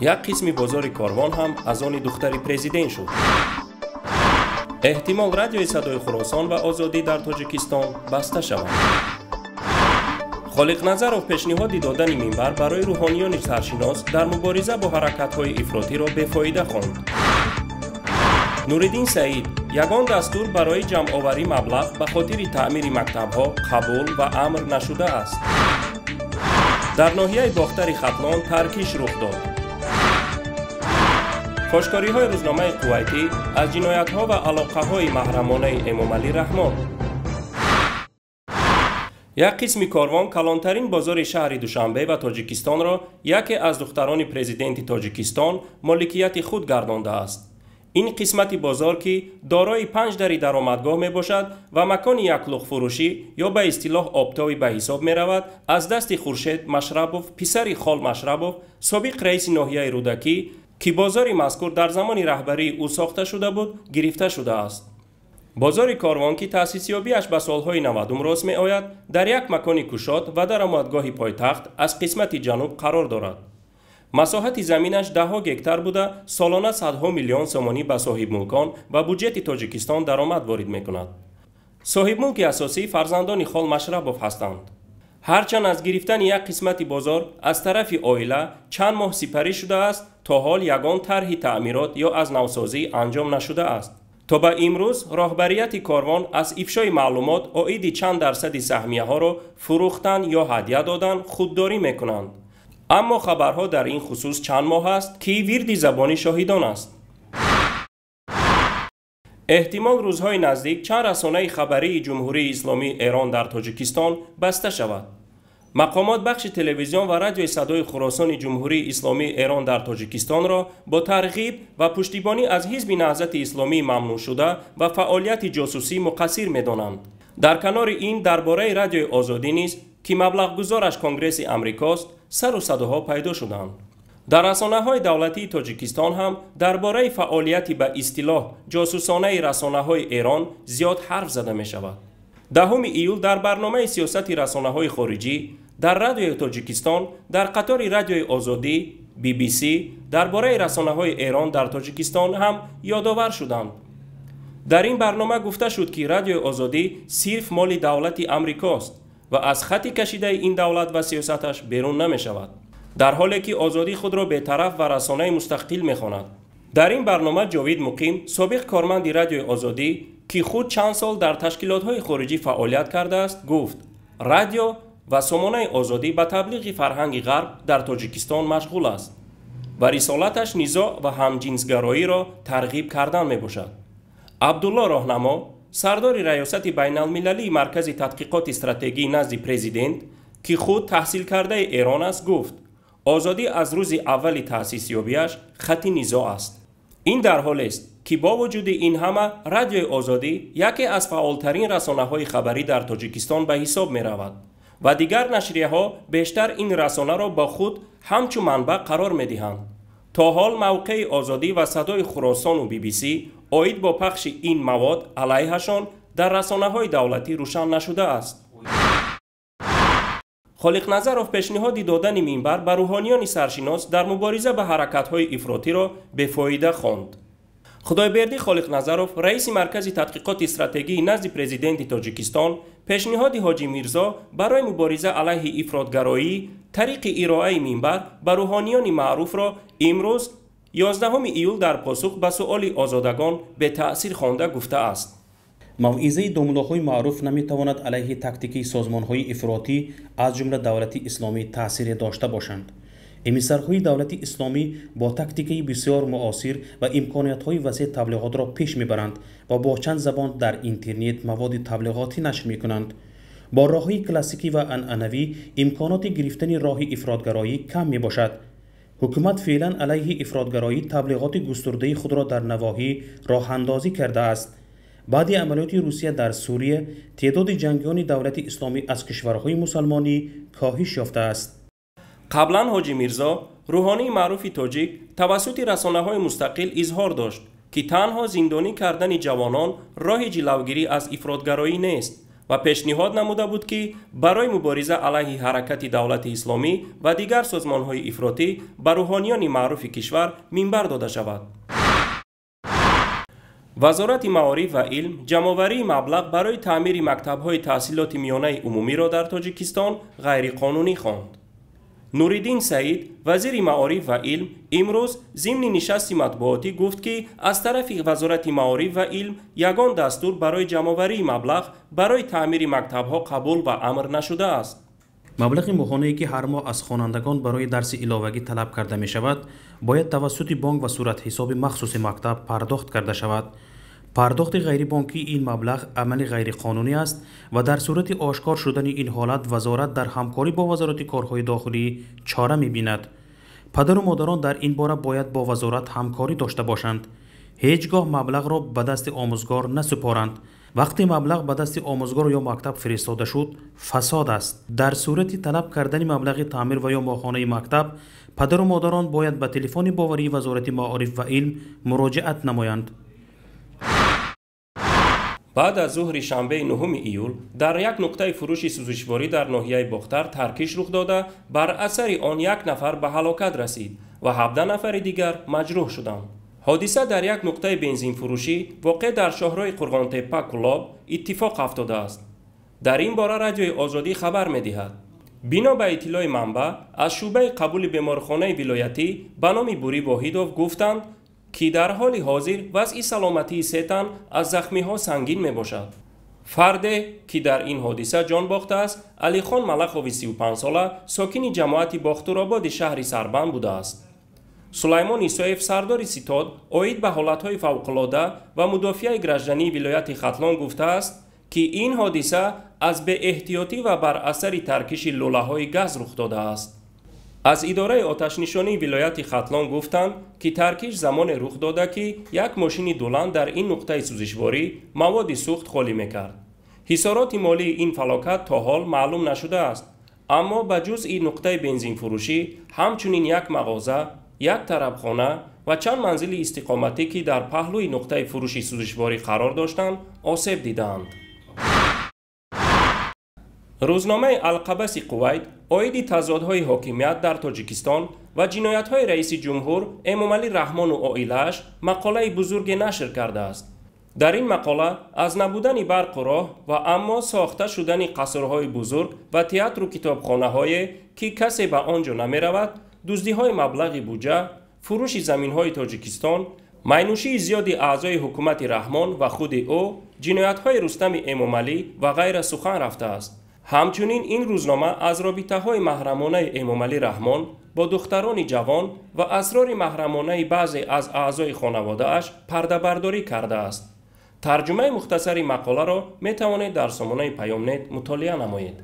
Як қисми бозори Корвон ҳам аз они духтари президент шуд. Эҳтимол, радиои Садои Хуросон ва Озодӣ дар Тоҷикистон баста шаванд. Холиқназаров пешниҳоди додани минбар барои рӯҳониёни саршинос дар мубориза бо ҳаракатҳои ифротиро бефоида хонд. Нуриддин Саид: ягон дастур барои ҷамъоварӣ маблағ ба хотири таъмири мактабҳо қабул ва амр нашудааст. Дар ноҳияи Бохтари Хатлон таркиш рух дод. Фошкориҳои рӯзномаи кувайтӣ аз ҷиноятҳо ва алоқаҳои маҳрамонаи Эмомалӣ Раҳмон. Як қисми Корвон, калонтарин бозори шаҳри Душанбе ва Тоҷикистонро, яке аз духтарони президенти Тоҷикистон моликияти худ гардондааст. Ин қисмати бозор, ки дорои панҷ дари даромадгоҳ мебошад ва макони яклухтфурӯшӣ ё ба истилоҳ оптовый ба ҳисоб меравад, аз дасти Хуршед Машрабов, писари Хол Машрабов, собиқ раиси ноҳияи Рӯдакӣ, ки бозори мазкур дар замони раҳбарии ӯ сохта шуда буд, гирифта шудааст. Бозори Корвон, ки таъсисёбиаш ба солҳои 90-ум рост меояд, дар як макони кушод ва даромадгоҳи пойтахт аз қисмати ҷануб қарор дорад. Масоҳати заминаш даҳҳо гектар буда, солона садҳо миллион сомонӣ ба соҳибмулкон ва буҷети Тоҷикистон даромад ворид мекунад. Соҳибмулки асосӣ фарзандони Хол Машрабов ҳастанд. Ҳарчанд аз гирифтани як қисмати бозор аз тарафи оила чанд моҳ сипарӣ шудааст, то ҳол ягон тарҳи таъмирот ё аз навсозӣ анҷом нашудааст. То ба имрӯз роҳбарияти Корвон аз ифшои маълумот оиди чанд дарсади саҳмияҳоро фурӯхтан ё ҳадя додан худдорӣ мекунанд, аммо хабарҳо дар ин хусус чанд моҳ аст, ки вирди забони шоҳидон аст. Эҳтимол, рӯзҳои наздик чанд расонаи хабарии Ҷумҳурии Исломии Эрон дар Тоҷикистон баста шавад. Мақомот бахши телевизион ва радиои Садои Хуросони Ҷумҳурии Исломии Эрон дар Тоҷикистонро бо тарғиб ва пуштибонӣ аз Ҳизби Наҳзати Исломӣ мамнӯъшуда ва фаъолияти ҷосусӣ муқассир медонанд. Дар канори ин, дар бораи Радиои Озодӣ низ, ки маблағгузораш Конгресси Амрикост, сару садоҳо пайдо шуданд. Дар расонаҳои давлатии Тоҷикистон ҳам дар бораи фаъолияти ба истилоҳ ҷосусонаи расонаҳои Эрон зиёд ҳарф зада мешавад. 10 июл дар барномаи сиёсати расонаҳои хориҷӣ дар Радиои Тоҷикистон дар қатори Радиои Озодӣ, BBC дар бораи расонаҳои Эрон дар Тоҷикистон ҳам ёдовар шуданд. Дар ин барнома гуфта шуд, ки Радиои Озодӣ сирф моли давлати Амрикост ва аз хати кашидаи ин давлат ва сиёсаташ берун намешавад, дар ҳоле ки Озодӣ худро бетараф ва расонаи мустақил мехонад. Дар ин барнома Ҷовид Муқим, собиқ корманди Радиои Озодӣ, ки худ чанд сол дар ташкилотҳои хориҷӣ фаъолият кардааст, гуфт, радио ва сомонаи Озодӣ ба таблиғи фарҳанги ғарб дар Тоҷикистон машғул аст ва рисолаташ низоъ ва ҳамҷинсгароиро тарғиб кардан мебошад. Абдулло Роҳнамо, сардори раёсати байналмилалии Маркази тадқиқоти стратегӣ назди президент, ки худ таҳсилкардаи Эрон аст, гуфт, Озодӣ аз рӯзи аввали таъсисёбиаш хати низоъ аст. Ин дар ҳолест, ки бо вуҷуди ин ҳама Радиои Озодӣ яке аз фаъолтарин расонаҳои хабарӣ дар Тоҷикистон ба ҳисоб меравад ва дигар нашрияҳо бештар ин расонаро бо худ ҳамчун манбаъ қарор медиҳанд. То ҳол мавқеи Озодӣ ва Садои Хуросону BBC оид бо пахши ин мавод алайҳашон дар расонаҳои давлатӣ рӯшан нашудааст. Холиқназаров пешниҳоди додани минбар ба рӯҳониёни саршинос дар мубориза ба ҳаракатҳои ифротиро бефоида хонд. Худойбердӣ Холиқназаров, раиси Маркази тадқиқоти стратегии назди президенти Тоҷикистон, пешниҳоди Ҳоҷӣ Мирзо барои мубориза алайҳи ифротгароӣ тариқи ироаи минбар ба рӯҳониёни маъруфро имрӯз, 11 июл, дар посух ба суоли озодагон бетаъсир хонда гуфтааст: Мавъизаи домуллоҳои маъруф наметавонад алайҳи тактикаи созмонҳои ифротӣ, аз ҷумла Давлати Исломӣ, таъсире дошта бошанд. Эмиссарҳои Давлати Исломӣ бо тактикаи бисёр муосир ва имкониятҳои васеъ таблиғотро пеш мебаранд ва бо чанд забон дар интернет маводи таблиғотӣ нашр мекунанд. Бо роҳҳои классикӣ ва анъанавӣ имконоти гирифтани роҳи ифротгароӣ кам мебошад. Ҳукумат феълан алайҳи ифротгароӣ таблиғоти густурдаи худро дар навоҳӣ роҳандозӣ кардааст. Баъди амалиёти Русия дар Сурия теъдоди ҷангиёни Давлати Исломӣ аз кишварҳои мусалмонӣ коҳиш ёфтааст. Қаблан Ҳоҷӣ Мирзо, рӯҳонии маъруфи тоҷик, тавассути расонаҳои мустақил изҳор дошт, ки танҳо зиндонӣ кардани ҷавонон роҳи ҷилавгирӣ аз ифротгароӣ нест. ва пешниҳод намуда буд, ки барои мубориза алайҳи ҳаракати давлати исломӣ ва дигар созмонҳои ифротӣ ба рӯҳониёни маъруфи кишвар минбар дода шавад. Вазорати маориф ва илм ҷамъоварии маблағ барои таъмири мактабҳои таҳсилоти миёнаи умумиро дар Тоҷикистон ғайриқонунӣ хонд. Нуриддин Саид, вазири маориф ва илм, имрӯз зимни нишасти матбуотӣ гуфт, ки аз тарафи Вазорати маориф ва илм ягон дастур барои ҷамъоварии маблағ барои таъмири мактабҳо қабул ва амр нашудааст. Маблағи моҳонае, ки ҳар моҳ аз хонандагон барои дарси иловагӣ талаб карда мешавад, бояд тавассути бонк ва суратҳисоби махсуси мактаб пардохт карда шавад. Пардохти ғайрибонкии ин маблағ амали ғайриқонунӣ аст ва дар сурати ошкор шудани ин ҳолат вазорат дар ҳамкорӣ бо Вазорати корҳои дохилӣ чора мебинад. Падару модарон дар ин бора бояд бо вазорат ҳамкорӣ дошта бошанд. Ҳеҷ гоҳ маблағро ба дасти омӯзгор насупоранд. Вақте маблағ ба дасти омӯзгор ё мактаб фиристода шуд, фасод аст. Дар сурати талаб кардани маблағи таъмир ва ё моҳонаи мактаб, падару модарон бояд ба телефони боварии Вазорати маориф ва илм муроҷиат намоянд. Баъд аз зуҳри шанбеи 9 июл дар як нуқтаи фурӯши сӯзишворӣ дар ноҳияи Бохтар таркиш рух дода, бар асари он як нафар ба ҳалокат расид ва 17 нафари дигар маҷрӯҳ шуданд. Ҳодиса дар як нуқтаи бензинфурӯшӣ воқеъ дар шоҳрои Қурғонтеппа Кӯлоб иттифоқ афтодааст. Дар ин бора Радиои Озодӣ хабар медиҳад. Бино ба иттилои манбаъ, аз шӯъбаи қабули беморхонаи вилоятӣ ба номи Бурӣ Воҳидов гуфтанд, ки дар ҳоли ҳозир вазъи саломатии се тан аз захмиҳо сангин мебошад. Фарде, ки дар ин ҳодиса ҷон бохтааст, Алихон Малахови 35сола, сокини ҷамоати Бохтурободи шаҳри Сарбанд будааст. Сулаймон Исоев, сардори ситод оид ба ҳолатҳои фавқулода ва мудофиаи граждании вилояти Хатлон гуфтааст, ки ин ҳодиса аз беэҳтиётӣ ва бар асари таркиши лӯлаҳои газ рух додааст. Аз идораи оташнишонии вилояти Хатлон гуфтанд, ки таркиш замоне рух дода, ки як мошини дуланд дар ин нуқтаи сӯзишворӣ маводи сӯхт холӣ мекард. Ҳисороти молии ин фалокат то ҳол маълум нашудааст, аммо ба ҷузъи нуқтаи бензинфурӯшӣ ҳамчунин як мағоза, як тарабхона ва чанд манзили истиқоматӣ, ки дар паҳлӯи нуқтаи фурӯши сӯзишворӣ қарор доштанд, осеб дидаанд. Рӯзномаи Алқабаси Қувайт оиди тазодҳои ҳокимият дар Тоҷикистон ва ҷиноятҳои раиси ҷумҳур Эмомалӣ Раҳмону оилааш мақолаи бузурге нашр кардааст. Дар ин мақола аз набудани барқу роҳ ва аммо сохта шудани қасрҳои бузург ва театру китобхонаҳое, ки касе ба он ҷо намеравад, дуздиҳои маблағи буҷа, фурӯши заминҳои Тоҷикистон, майнӯшии зиёди аъзои ҳукумати Раҳмон ва худи ӯ, ҷиноятҳои Рустами Эмомалӣ ва ғайра сухан рафтааст. Ҳамчунин ин рӯзнома аз робитаҳои маҳрамонаи Эмомалӣ Раҳмон бо духтарони ҷавон ва асрори маҳрамонаи баъзе аз аъзои хонаводааш пардабардорӣ кардааст. Тарҷумаи мухтасари мақоларо метавонед дар сомонаи Паёмнет мутолиа намоед.